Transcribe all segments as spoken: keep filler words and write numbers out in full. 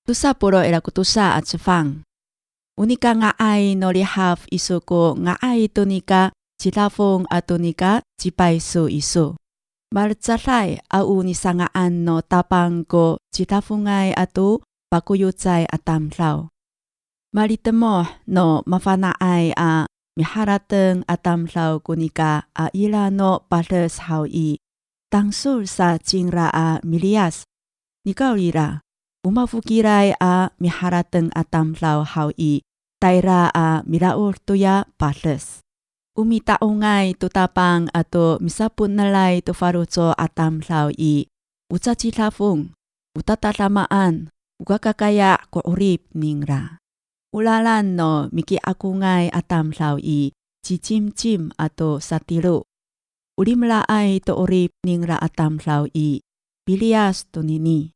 Tosa polo' ira ko tosa a cefang. O nika nga'ay no lihaf iso ko nga'ay to nika cidafong ato nika cipayso iso. Malecaday a o nisanga'an no Tapang ko cidafongay ato pakoyocay a tamdaw. Malitemoh no mafana'ay a miharateng a tamdaw ko nika a ira no pades haw i, tangsol sa cingra a miliyas. Nikawrira, o mafokilay a miharateng a tamdaw haw i, tayra a milaod toya pades. O mita'ongay to Tapang ato misapo'eneray to faloco' a tamdaw i, o cacidafong, o tatadamaan, o kakakaya' ko 'orip ningra. O lalan no miki'akongay a tamdaw i, cicimcim ato satiro. O limelaay to 'orip ningra a tamdaw i, piliyas tonini.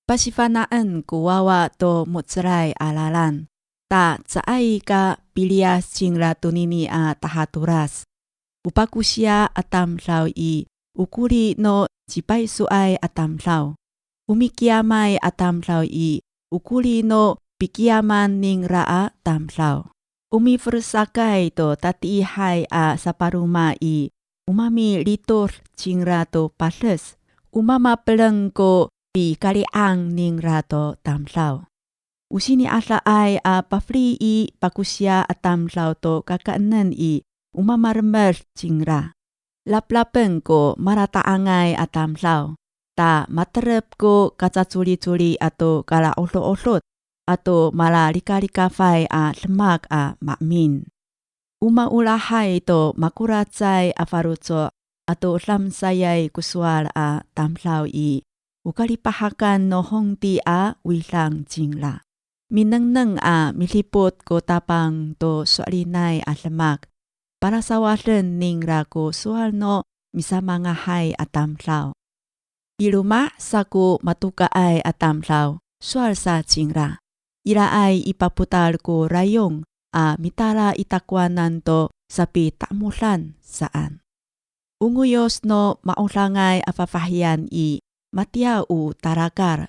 Pasifana'en ko wawa to mo^celay a lalan, ta caay ka piliyas cingra tonini a tahatolas. O pakosiya a tamdaw i, o koli no cipaysoay a tamdaw. O mikiyamay a tamdaw i, o koli no pikiyaman ningra a tamdaw. O mifelesakay to tatiihay a saparoma i, o mamilitod cingra to pades. O mamapeleng ko pikali'ang ningra to tamdaw. O sini'adaay a pafeli i pakosiya a tamdaw to kakaenen i, o mamaremed cingra. Laplapen ko malata'angay a tamdaw, ta materep ko kacacolicoli ato kala'odo'odot, ato malalikalikafay a demak a maemin. O maolahay to makoracay a faloco' ato damsayay ko sowal a tamdaw i, o kalipahakan no hongti a widang cingra. Minengneng a midipot ko Tapang to so'elinay a demak, palasawaden ningra ko sowal no misamangahay a tamdaw. I loma' sa ko matokaay a tamdaw, sowal sa cingra, iraay i papotal ko rayong a mitala i takowanan to sapita'emodan saan. O ngoyos no ma'odangay a fafahiyan i, matiya o talakal.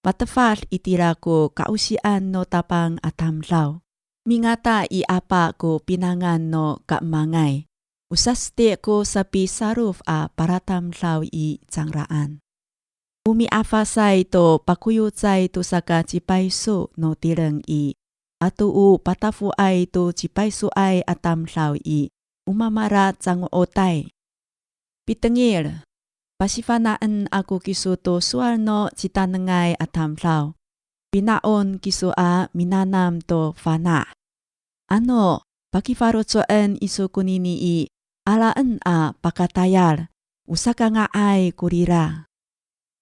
Matefad itira ko ka'osian no Tapang a tamdaw. Mingata i apa ko pinangan no kaemangay. O saseti' ko sapisarof a palatamdaw i cangraan. O mi'afasay to pakoyocay to saka cipayso no tireng i, ato o patafoay to cipaysoay a tamdaw i, o mamalacango'otay. Pitengil, pasifana'en ako kiso to sowal no citanengay a tamdaw. Pina'on kiso a minanam to fana'. Ano pakifaloco'en iso konini i, alaen a pakatayal, o sakanga'ay korira.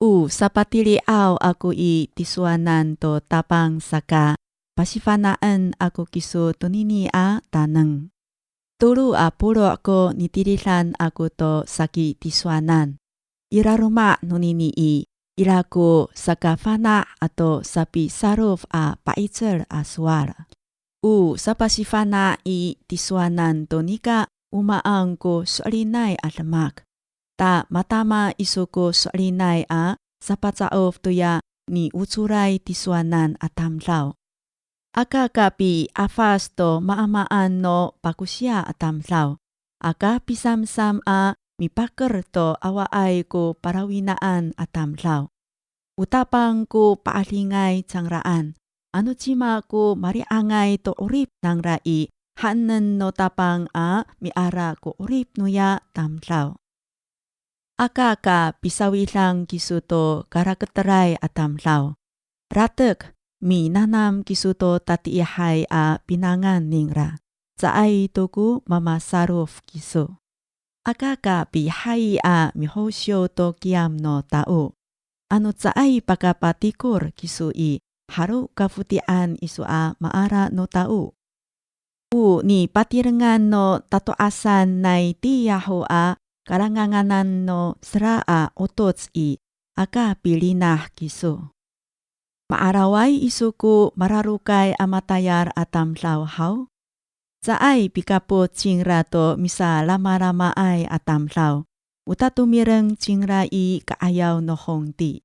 O sapatili'aw ako i tisowanan to Tapang saka, pasifana'en ako kiso tonini a taneng. Tolo a polo' ko nitilidan ako to saki tisowanan. I laloma' nonini i, ira ko sakafana' ato sapisarof a pa'icel a sowal. O sapasifana' i tisowanan to nika o maan ko so'elinay a demak. Ta matama iso ko so'elinay a sapaca'of toya niocoray tisowanan a tamdaw. Aka ka pi'afas to maamaan no pakosiya a tamdaw. Aka pisamsam a mipaker to awaay ko palawinaan a tamdaw. O Tapang ko pa'adingay cangraan, ano cima ko mali'angay to 'orip nangra i, haenen no Tapang a miala ko 'orip noya tamdaw. Aka ka pisawidang kiso to karaketeray a tamdaw. Ratek, minanam kiso to tatiihay a pinangan ningra, caay to ko mamasarof kiso. Aka ka pihayi a mihosiw to kiyam no tao. Ano caay pakapatikor kiso i, halo kafoti'an iso a maala no tao. O nipatirengan no tato'asan nai tiyaho a kalanganganan no sera a otoc i, aka pilinah kiso. Ma'araway iso ko mararokay a matayal a tamdaw haw? Caay pikapot cingra to misalamalamaay a tamdaw, o tatomireng cingra i ka'ayaw no hongti.